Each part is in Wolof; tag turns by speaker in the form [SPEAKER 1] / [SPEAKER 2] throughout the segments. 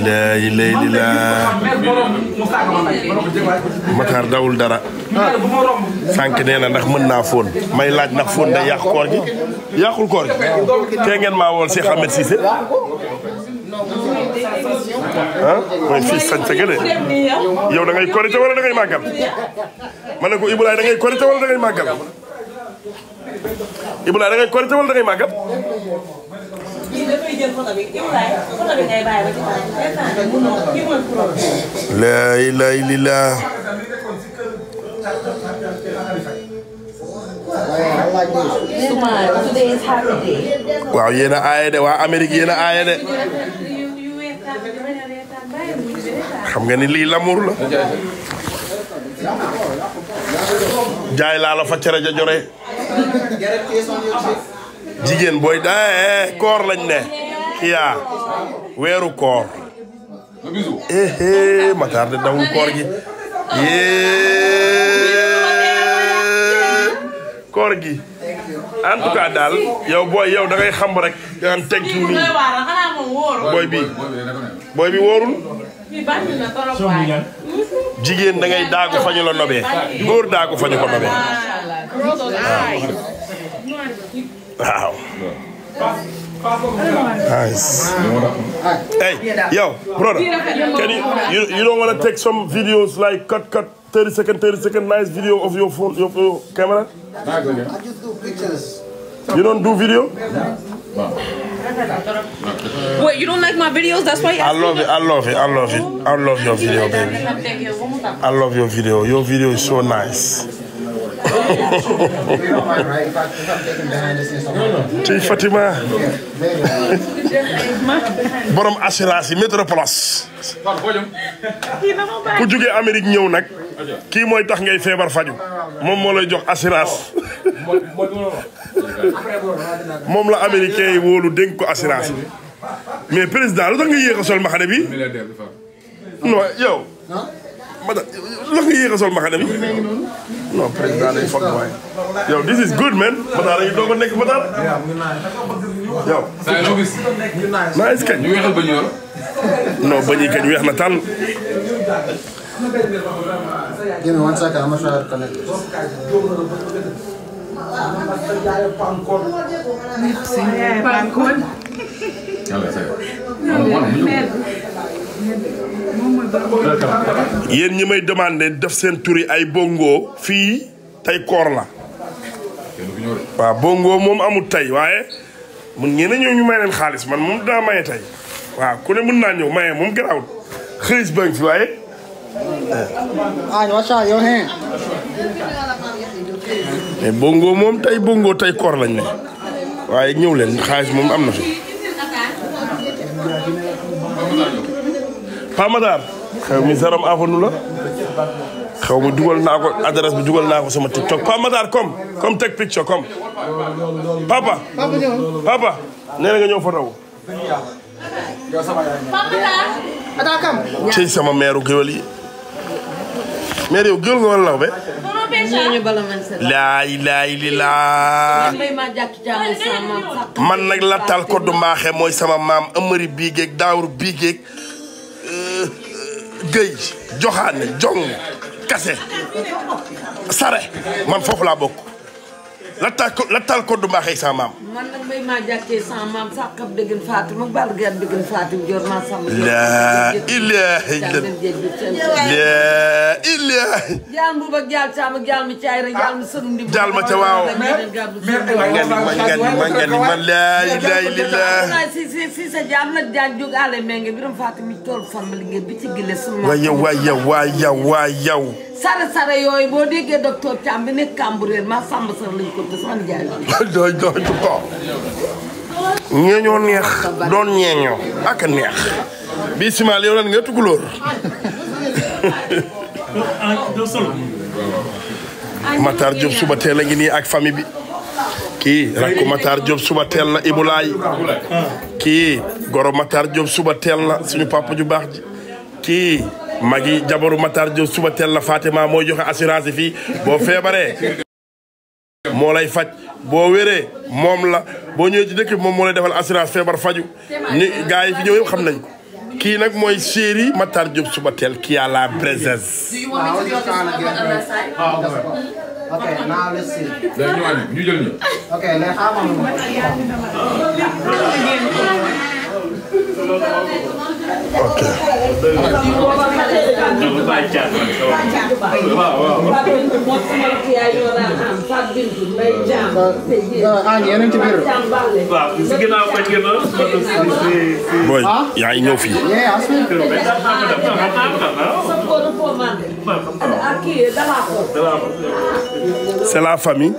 [SPEAKER 1] lay di la Matar dawul dara sànq nee na ndax mën naa fóon may laaj ndax fóon day yàq koor gi yàqul koor gi te ngeen maa wool Cheikh Ahmed Cissé ah mooy fii sañ sa gële yow da ngay korité wala da ngay màggal ma ne ko Ibulaay da ngay korité wala da ngay màggal Ibulaay da ngay korité wala da ngay màggal laa ilaaha illallaah waaw yéen a aaye de waa Amérique yéen a aaye de xam nga ni lii l'amour la jaay laa la fa cere ja jore jigéen booy daa koor lañ ne xiyaa weeru koor Matar de dawul koor gi koor gi en tout cas daal yow booy yow da ngay xam rek da nga teg ci nii booy bi wóorul jigéen da ngay daagu fañu la nobee góor daagu fañu ko nobee waaw nice. Hey, yo, brother, can you don't want to take some videos like cut 30 second nice video of your phone, your camera?
[SPEAKER 2] I just do pictures.
[SPEAKER 1] You don't do video?
[SPEAKER 3] Wait, you don't like my videos? That's why you
[SPEAKER 1] I love it. I love your video, baby. I love your video. Your video is so nice. Ci Fatima borom assurance yi Métropolis ku jógee Amérique ñëw nag kii mooy tax ngay feebar faju moom moo lay jox assurance moom la américain yi wóolu dénk ko assurance mais président lu tax nga yéex a sol mbaxane bi non yow Mada lu tax nga yéex a sol mbaxane bi non président day foog waay yow this is good man Matar dañuy doog a nekk Matar yow nice kañ non bañ yi kañ weex na tàll
[SPEAKER 2] Give me 1 second, I'm gonna try to connect this.
[SPEAKER 1] yéen ñi may demandé def seen turi ay bongo fii tey koor la waaw bongo moom amul tey waaye mun ngeen a ñëw ñu may leen xaalis man moom daa maye tey waaw ku ne mën naa ñëw maye moom garaawul xëlis ba fi waaye
[SPEAKER 2] Watch out, your hand.
[SPEAKER 1] mais bongo moom tey bongo tey koor lañ ne waaye ñëw leen xaalis moom am na fi Pa Matar xew mi Zaram Avenue la xew mi dugal naa ko adresse bi dugal naa ko sama TikTok Pa Matar comme take picture comme papa nee na nga ñëw photo ci sama meeru géwél yi meer yow géwél nga wala law be laa ilaaha illallaah man nag la tal ko du mbaaxe mooy sama maam Amari Bigeeg Daawur Bigeeg Guèye Joxaane Jong Kase Sare man foofu laa bokk la tal ko du mbaaxee sama maam.
[SPEAKER 4] man nag may maa jàkkee sama maam sax kab dëgg Fatima bal gan dëgg Fatima jor naa sama.
[SPEAKER 1] laa ilaaha illallaah jaal
[SPEAKER 4] bu ba jaal sama jaal mi caay rek jaal mi sënu ndi
[SPEAKER 1] jaal ma ca waaw man laa ilaaha illallaah
[SPEAKER 4] si sa jaam nag jaal jóg àll menge biram Fatima mi tool farma liggéey bi ci gile sunu
[SPEAKER 1] waay yow
[SPEAKER 4] sare yooyu boo déggee docteur Thiam bi nekk Cambérène ma sàmb sar lañ ko te sama jaay
[SPEAKER 1] doy ko ñeeñoo neex doon ñeeñoo ak a neex bii simal yow lan nga tukulóor Matar Diop suba teel a ngi nii ak famille bi kii rakku Matar Diop suba teel na Ibulaay kii goro Matar Diop suba teel na suñu papa ju baax ji kii magi jabaru Matar Diop suba teel na Fatima mooy joxe assurance fii boo feebaree moo lay faj boo wéree moom la boo ñëwee ci dëkk bi moom moo lay defal assurance feebar faju ni gars yi fi ñëw yëpp xam nañ ko kii nag mooy chéri Matar Diop Soubatel qui a la présence.
[SPEAKER 3] Do you want me to go on the other side?
[SPEAKER 2] Okay, now let's see.
[SPEAKER 5] ñu jël ñu.
[SPEAKER 2] Okay, let's have one.
[SPEAKER 1] ok.
[SPEAKER 2] Yeneen ci biir.
[SPEAKER 1] booy yaa ngi ñëw fii.
[SPEAKER 2] Yeah,
[SPEAKER 1] c'est la famille.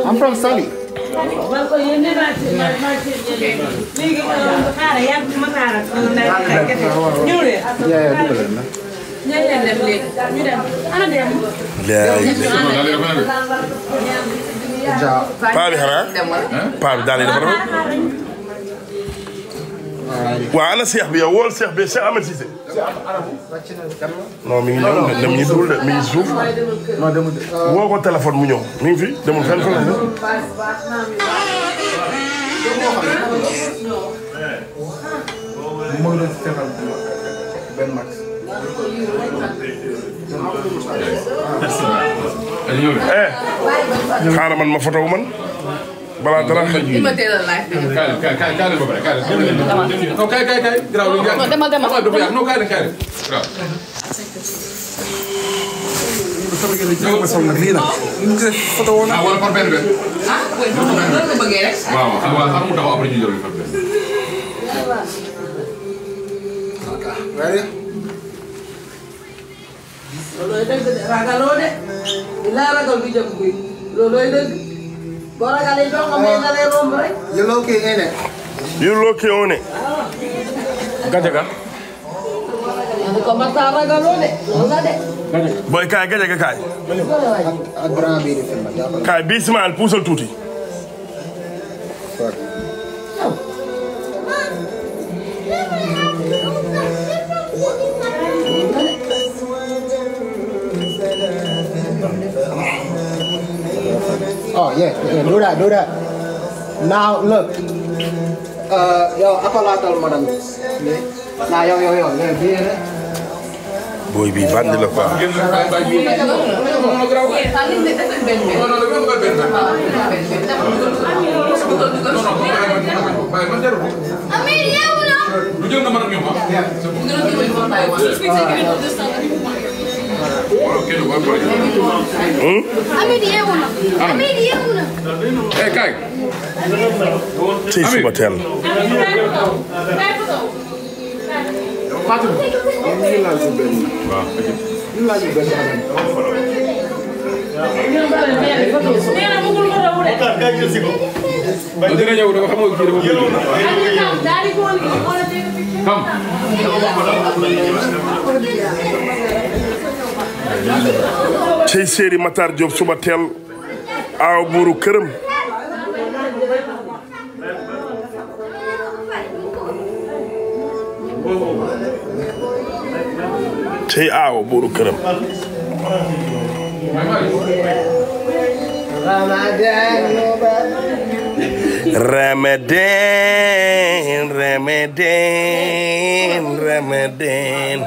[SPEAKER 2] I'm from Sali.
[SPEAKER 1] paa bi xanaa paa bi daal di dafa rafet. waaw ana seex bi yow wool seex bi Cheikh Ahmed Cissé. non mi ngi ñëw dem ñu dul de mi ngi suuf.
[SPEAKER 2] Non, demul.
[SPEAKER 1] woo ko téléphone mu ñëw mi ngi fi demul fenn fa la ne.
[SPEAKER 2] Mo doon seetal Ben Max.
[SPEAKER 1] xaaral man ma photo wu man balaa dara xëy.
[SPEAKER 2] Ready?
[SPEAKER 4] loolooy dëgg de ragaloo de dinaa ragal du jëm bi loolooy dëgg boo ragalee doo nga may nga lay romb rek.
[SPEAKER 2] You located in it.
[SPEAKER 1] yu looke woone.
[SPEAKER 5] Gajaga.
[SPEAKER 4] bu ko Matar ragaloo de loolu la de.
[SPEAKER 1] booy kaay gajaga kaay.
[SPEAKER 2] Ak grand bi di film.
[SPEAKER 1] kaay bii Ismaël puusal tuuti.
[SPEAKER 2] Oh, yeah, do that. Now, look. Yo, apa latal madam? Nah, yo, biar.
[SPEAKER 1] booy bi bandi la quoi.
[SPEAKER 5] Kay.
[SPEAKER 1] ci Soubatel. ci séeri Matar Diop Soubatel aaw buuru këram. ci aaw buuru këram. Ramadan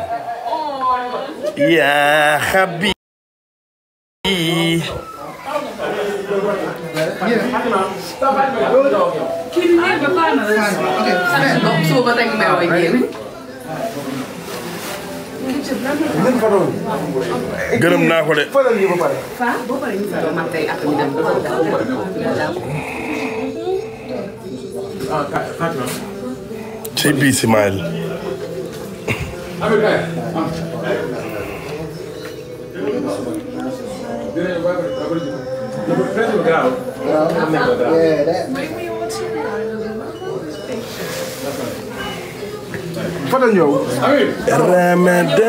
[SPEAKER 1] ya habibi. gërëm naa ko de. ci bii Ismaël. Ramadan.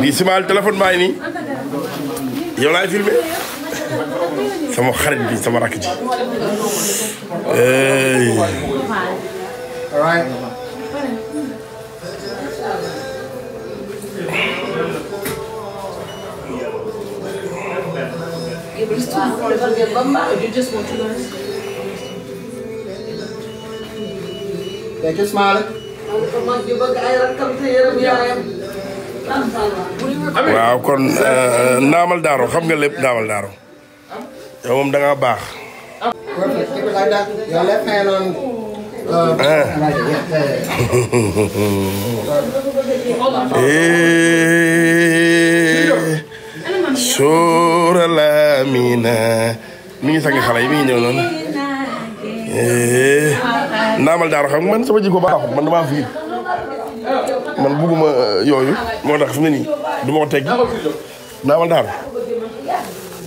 [SPEAKER 1] Bii Ismaël téléphone baa ngi nii yow laay filmé sama xarit bi sama rakk ji.
[SPEAKER 2] All right.
[SPEAKER 4] defar ngeen ba mu baax.
[SPEAKER 2] Thank you, Smiley.
[SPEAKER 4] mag ji bëgg ay rakkam te yërëm yaayam.
[SPEAKER 1] waaw kon Ndamal Daro xam nga lépp Ndamal Daro yow moom da ngaa baax.
[SPEAKER 2] Perfect. Keep it like that. Your left hand on. Right there.
[SPEAKER 1] Sora Lamina mi ngi sang xale yi mi ngi ñëw noonu. Ndamal Daro xam nga man sama jikko baaxul man damaa fiir man bugguma yooyu moo tax fi mu ne nii du ma ko teg Ndamal Daro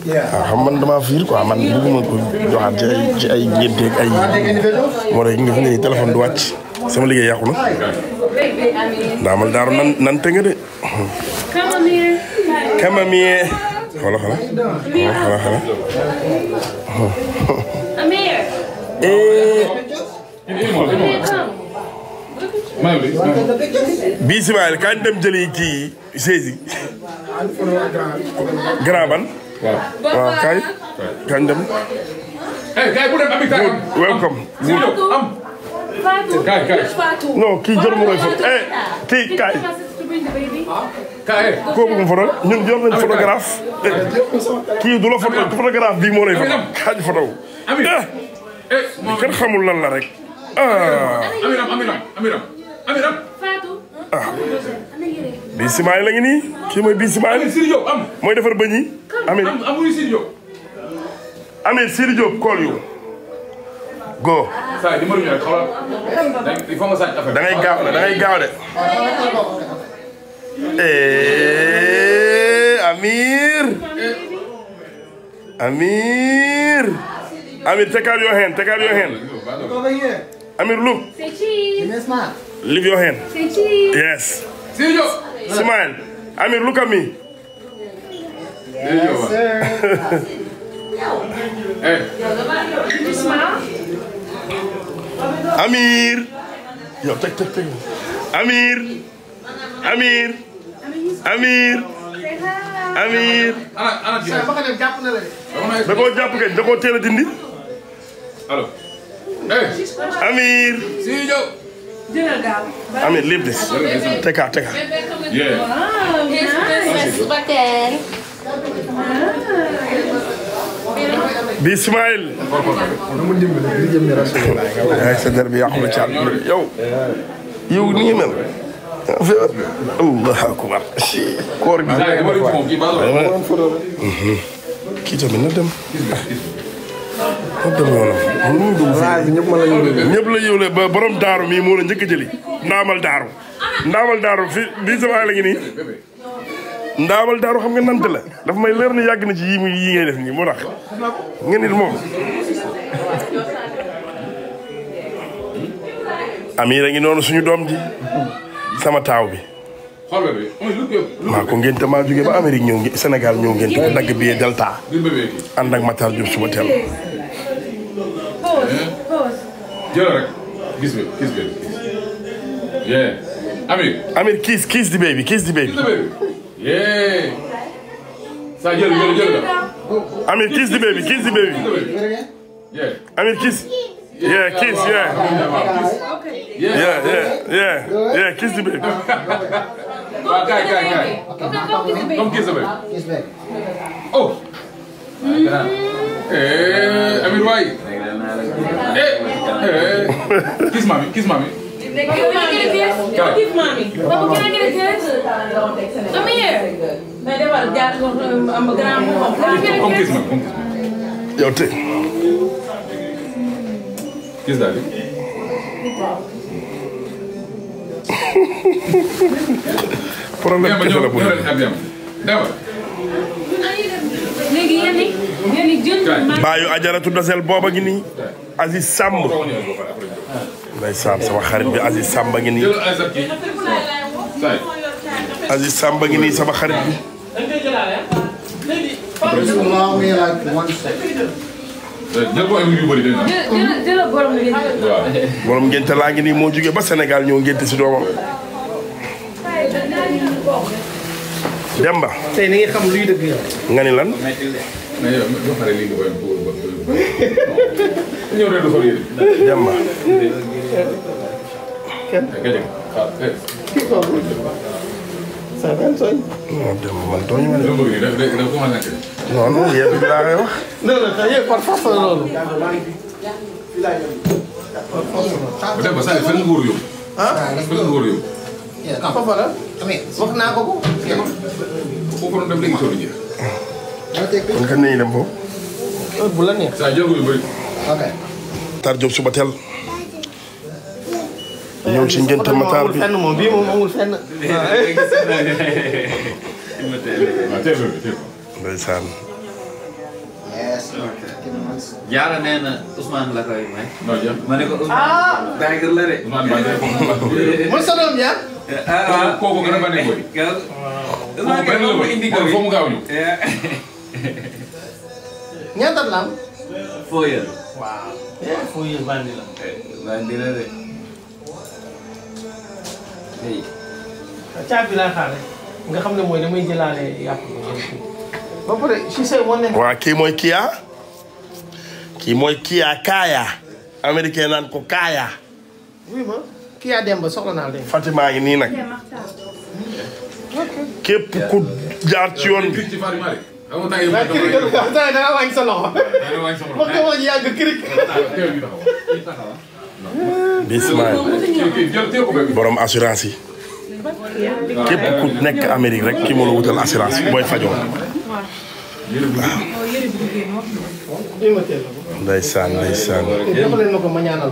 [SPEAKER 1] waaw xam man damaa fiir quoi man bugguma ko joxaat ci ay ngénteeg ay moo tax nga fi ne nii téléphone du wàcc sama liggéey yàqu na Ndamal Daro nante nga de kamamie xoola bii Ismaël kañ dem jëli kii saisi grand ban waaw kañ dem
[SPEAKER 5] kay bu dem abi kay
[SPEAKER 1] welcome
[SPEAKER 5] kay
[SPEAKER 1] non kii jël mu koy photo kii kay kooku mu photo ñun jël nañ photographe kii du la photo photographe bii moo lay photo kañ photo kenn xamul lan la rek Amiram bii Ismaël la ngi nii kii mooy bii Ismaël mooy defar bëñ yi Amir Sidi Diop call you go da ngay gaaw de Amir take out your hand
[SPEAKER 2] Over here.
[SPEAKER 1] Amir look
[SPEAKER 3] Say cheese.
[SPEAKER 2] Give me a smile.
[SPEAKER 1] leave your hand
[SPEAKER 3] Say cheese.
[SPEAKER 1] yes smile Amir look at me
[SPEAKER 2] Yes, sir.
[SPEAKER 3] You smile.
[SPEAKER 1] Amir yow teg Amir da koo jàpp kay da koo teel a dindi
[SPEAKER 5] allo
[SPEAKER 1] Amir
[SPEAKER 3] Jëlal gaaw.
[SPEAKER 1] Amir leave this take her
[SPEAKER 5] yeah
[SPEAKER 1] bi Ismaël ay sa der bi yàqu na caat yow ni mel Allah akbar koor bi kii tamit na dem ñëpp la yëwle ba borom daaru mii moo la njëkk a jëli Ndamal Daro fi bii sama la ngi nii Ndamal Daro xam nga nant la dafa may leer ni yàgg na ci yi ngay def nii moo tax nga nit moom Amir a ngi noonu suñu doom ji sama taaw bi maa ko ngénte maa jógee ba Amérique ñëw Sénégal ñëw ngénte ko dagg billet Delta ànd ak Matar Diop suba teel
[SPEAKER 5] jël rek kiss baby yeah
[SPEAKER 1] Amir kiss the baby
[SPEAKER 5] yeah sa jël
[SPEAKER 1] Amir kiss the baby
[SPEAKER 5] yeah
[SPEAKER 1] Amir kiss yeah kiss yeah kiss the baby
[SPEAKER 5] kay come kiss the baby
[SPEAKER 2] Kiss back.
[SPEAKER 5] oh Amir waay kiss mami
[SPEAKER 3] Can I get a kiss? Give mommy. Papa, can I get a kiss? Come here. Mais defal jaar ko am grand moom. Can I get a
[SPEAKER 5] come
[SPEAKER 3] kiss?
[SPEAKER 5] kiss mami
[SPEAKER 1] yow te
[SPEAKER 5] kiss daddy
[SPEAKER 1] problème kese la bu
[SPEAKER 3] Léegi yéen jël
[SPEAKER 1] baayu ajaratu dasel booba ngi nii Aziz Samb ndeysaan sama xarit bi Aziz Samb ngi nii Aziz Samb ngi nii sama xarit bi
[SPEAKER 2] Just allow me like 1 second.
[SPEAKER 5] jël ko yu bëri dégg nga
[SPEAKER 3] jël borom ngeen
[SPEAKER 5] waaw
[SPEAKER 1] borom ngénte laa ngi nii moo jógee ba Sénégal ñëw ngénte si doomam Demba
[SPEAKER 2] Tey ni nga xam luy dëgg yow.
[SPEAKER 1] nga ni lan
[SPEAKER 5] mais yow ñoo xare lii nga koy ñëw rek dafa yéene.
[SPEAKER 1] Demba.
[SPEAKER 2] ça va sooy.
[SPEAKER 1] non Demba man tooñu ma de.
[SPEAKER 5] non
[SPEAKER 1] non yéen bi laa koy wax.
[SPEAKER 2] non non tey par force la loolu.
[SPEAKER 5] Demba saa yi fenn nga wóor yow.
[SPEAKER 2] ah
[SPEAKER 5] fenn nga wóor yow.
[SPEAKER 2] foofa la. wax naa ko ko.
[SPEAKER 5] foofu doon dem léegi soo di jeex.
[SPEAKER 1] kon kan nañu dem foofu.
[SPEAKER 2] bu la neex.
[SPEAKER 5] saa jël ko yu bëri.
[SPEAKER 2] ok.
[SPEAKER 1] Matar Diop suba teel. ñëw ci ngénte Matar bi.
[SPEAKER 2] fenn moom bii moom amul fenn.
[SPEAKER 1] ndeysaan.
[SPEAKER 6] Jaara nee na Ousmane la koy may.
[SPEAKER 5] non Dia.
[SPEAKER 6] ma ne ko Ousmane. Tiger la de.
[SPEAKER 5] Ousmane Ba Dia foofu.
[SPEAKER 2] mooy sa doom ja.
[SPEAKER 5] kooku gën a bane boy.
[SPEAKER 6] Ousmane kay moom mu indi ko
[SPEAKER 5] foofu mu gaaw ñu.
[SPEAKER 2] ñaata la am.
[SPEAKER 6] Foyer.
[SPEAKER 2] waaw. Foyer bandi la.
[SPEAKER 6] Bandi la de.
[SPEAKER 2] caabi laa xaar nga xam ne mooy damay jëlaale yàpp ba pare si say wane.
[SPEAKER 1] waa kii mooy Kia. kii mooy Kia Kaaya. américain naan ko Kaaya.
[SPEAKER 2] oui ma Kia Demba soxla naa leen.
[SPEAKER 1] Fatima ngi nii nag. képp ku jaar ci yoon bi.
[SPEAKER 5] ci Fatima rek. amul temps
[SPEAKER 2] waaw kii rek da nga wàññi sa loxo. wax nga wax yàgg kii rek.
[SPEAKER 1] Bismaïl borom assurance yi. képp ku nekk Amérique rek ki moo la wutal assurance booy fajoo. ndeysaan ndeysaan.
[SPEAKER 2] dafa leen ma ko ma ñaanal.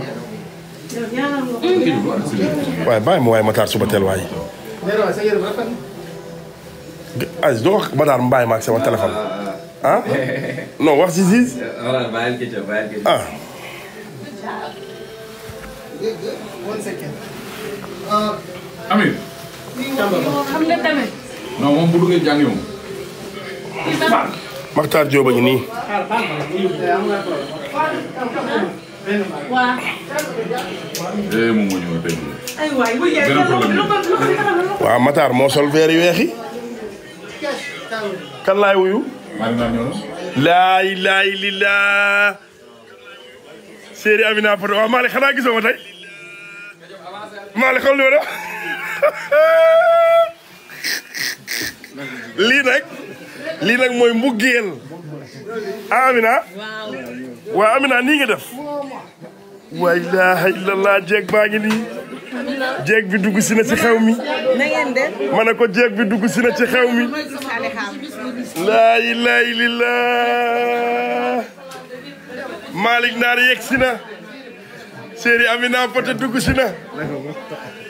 [SPEAKER 1] waaye bàyyi ma waaye Matar suba teel waay.
[SPEAKER 2] sa yére bu rafet.
[SPEAKER 1] Aziz doo wax Matar mu bàyyi ma ak sama téléphone. ah non wax si Ziz.
[SPEAKER 6] voilà bàyyil ki ca bàyyil ki ca.
[SPEAKER 1] ah.
[SPEAKER 5] Amir.
[SPEAKER 3] xam nga tamit.
[SPEAKER 5] non moom bu duggee jàng moom.
[SPEAKER 1] Matar Diop a ngi nii.
[SPEAKER 3] waaw.
[SPEAKER 5] moom moo ñëw tey.
[SPEAKER 3] aywa
[SPEAKER 5] beneen problème
[SPEAKER 1] waaw Matar moo sol verre yu weex yi. kan laay wuyu.
[SPEAKER 5] maa ngi naan ñëw na.
[SPEAKER 1] laay laay li laa. Séeri Amina Poto waaw Malick xanaa gisoo ma tey. Malick xool li ma def. lii nag mooy mbugeel. ah Amina. waaw Amina nii nga def. wa ilaaha illallah jeeg baa ngi nii. jeeg bi dugg si na ci xew mi.
[SPEAKER 7] na ngeen def.
[SPEAKER 1] ma ne ko jeeg bi dugg si na ci xew mi. laa ilaaha illallah. Malick Naar yegg si na. Séeri Amina Poté dugg si na.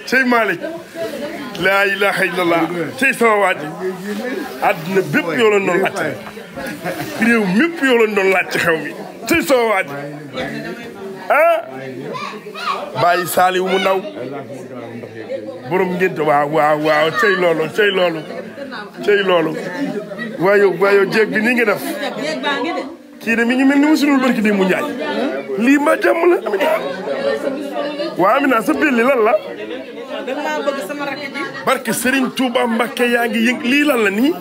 [SPEAKER 1] Sey Malick. laa ilaaha illallah. sey sama waaj. àdduna bépp yoo leen doon laajte. réew mépp yoo leen doon laaj ci xew mi. sey sama waaj. ah. bàyyi Saliou mu ndaw. borom ngénte waaw waaw waaw cey loolu cey loolu. cey loolu. waaye jéeg bi nii nga def. kii de mi ngi mel ni musulul barki di mu njaay. lii ma jàmm la Amina. waa Amina sa biir li lan la. barke Serigne Touba Mbakke yaa ngi yëg lii lan la nii.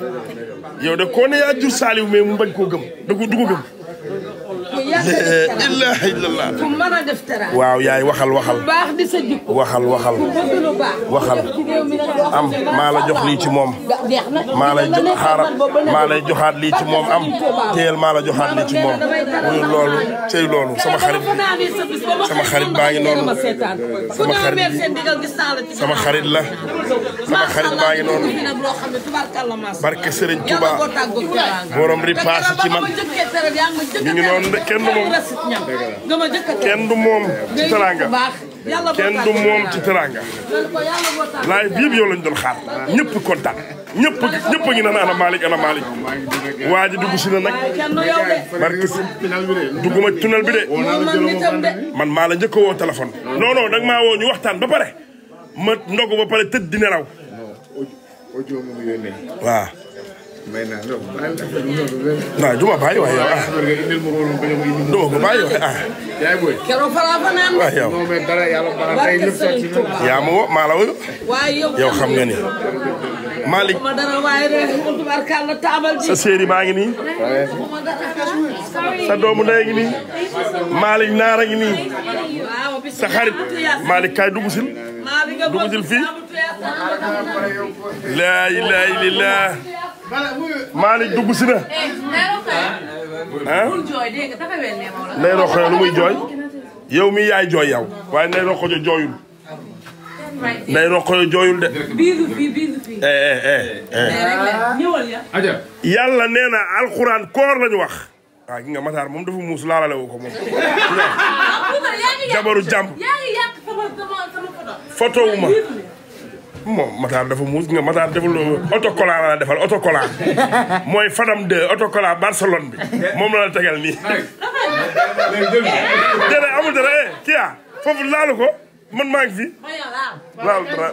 [SPEAKER 1] yow de koo ne yaa jur Saliou mais mu bañ koo gëm du ko gëm. ilaha illallah.
[SPEAKER 7] ku mën a def tera.
[SPEAKER 1] waaw yaay waxal.
[SPEAKER 7] baax di sa jikko.
[SPEAKER 1] waxal.
[SPEAKER 7] bëgg lu baax.
[SPEAKER 1] waxal am maa la jox lii ci moom. maa lay jox xaaral maa lay joxaat lii ci moom am teel maa la joxaat lii ci moom. muy loolu cey loolu sama xarit baa ngi noonu. sama xarit la. sama xarit baa ngi noonu. barke Serigne Touba borom ripaas ci man. mi ngi noonu de kenn du moom ci teraanga. kenn du moom ci teraanga. laay bii bi yow lañ doon xaar ñëpp kontaan ñëpp a ngi naan ana Malick waa ji dugg si na nag. barke dugguma tunnel bi de. man maa la njëkk a woo téléphone. non dag maa woo ñu waxtaan ba pare ma ndogu ba pare tëdd di nelaw. waaw non du ma bàyyi waaye yow ah. du ma ko bàyyi waaye ah.
[SPEAKER 4] keroog falaa fa naan.
[SPEAKER 1] waaw yow. yaa ma woo maa la wuyu.
[SPEAKER 4] waaye
[SPEAKER 1] yow xam nga ni. Malick
[SPEAKER 4] ma dara waaye rek tubaarkàlla taabal ji.
[SPEAKER 1] sa séeri maa ngi nii. sa doomu ndey ngi nii. Malick naara ngi nii. sa xarit Malick kaay dugg sil. dugg sil fii. laa ilaaha illallaah. Malick dugg si na. ah. Ndeye Rokhaya lu muy jooy. yow mi yaay jooy yow. waaye Ndeye Rokhaya jooyul. Ndeye Rokhaya jooyul de. yàlla nee na alxuraan koor lañu wax. ah gi nga Matar moom dafa muus laalale wu ko moom. jabaru jàmb. photo wu ma. moom Matar dafa muus nga Matar deful autocollant la defal autocollant mooy Fadam 2 autocollant Barcelone bi moom la tegal nii. déedéet amul dara kii ah foofu laalu ko man maa ngi fi. laalu dara.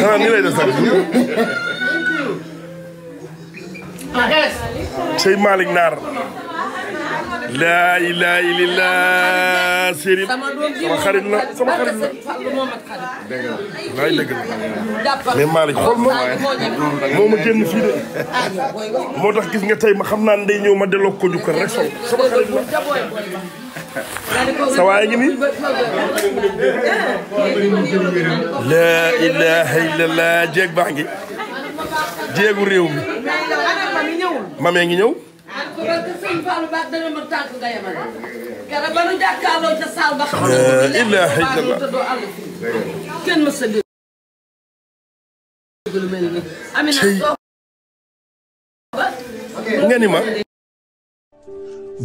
[SPEAKER 1] xanaa nii lay def sax. Sey Malick Naar. laa ilaaha illallaah Serigne sama xarit la sama xarit la. dëgg la mais Malick xool ma moo ma génn fii de moo tax gis nga tey ma xam naa ne day ñëw ma delloo ko njukkal rek sol sama xarit la. sa waay ngi nii. laa ilaaha illallaah jéeg baa ngi jéegu réew mi mamee ngi ñëw. nga ni ma.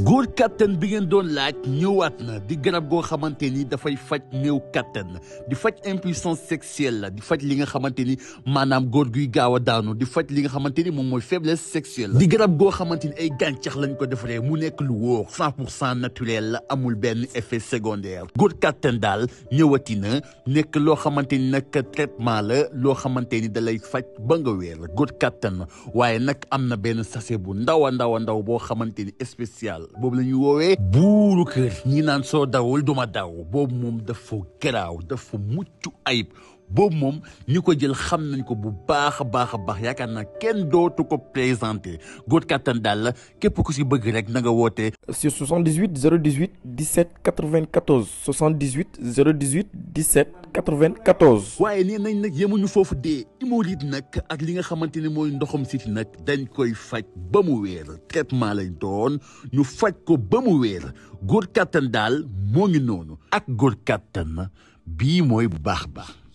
[SPEAKER 8] góor kattan bi ngeen doon laaj ñëwaat na di garab goo xamante ni dafay faj néew kattan di faj impuissance sexuelle la di faj li nga xamante ni maanaam góor guy gaaw a daanu di faj li nga xamante ni moom mooy faiblesse sexuelle di garab goo xamante ni ay gàncax lañ ko defaree mu nekk lu wóor 100% naturel la amul benn effet secondaire góor kattan daal ñëwati na nekk loo xamante ni nag traitement la loo xamante ni da lay faj ba nga wéer góor kattan waaye nag am na benn sachet bu ndaw a ndaw boo xamante ni spécial boobu la ñuy woowee buuru kër ñi naan soo dawul duma daw boobu moom dafa garaaw dafa mucc ayib boobu moom ñi ko jël xam nañ ko bu baax a baax yaakaar naa kenn dootu ko présenté góor kattan daal la képp ku si bëgg rek na nga woote
[SPEAKER 9] sur 78 018 17 94 78 018 17 94.
[SPEAKER 8] waaye nee nañ nag yemuñu foofu dee hémorroïde nag ak li nga xamante ni mooy ndoxam siti nag dañ koy faj ba mu wéer traitement lañ doon ñu faj ko ba mu wéer góor kattan daal moo ngi noonu ak góor kattan bii mooy bu baax.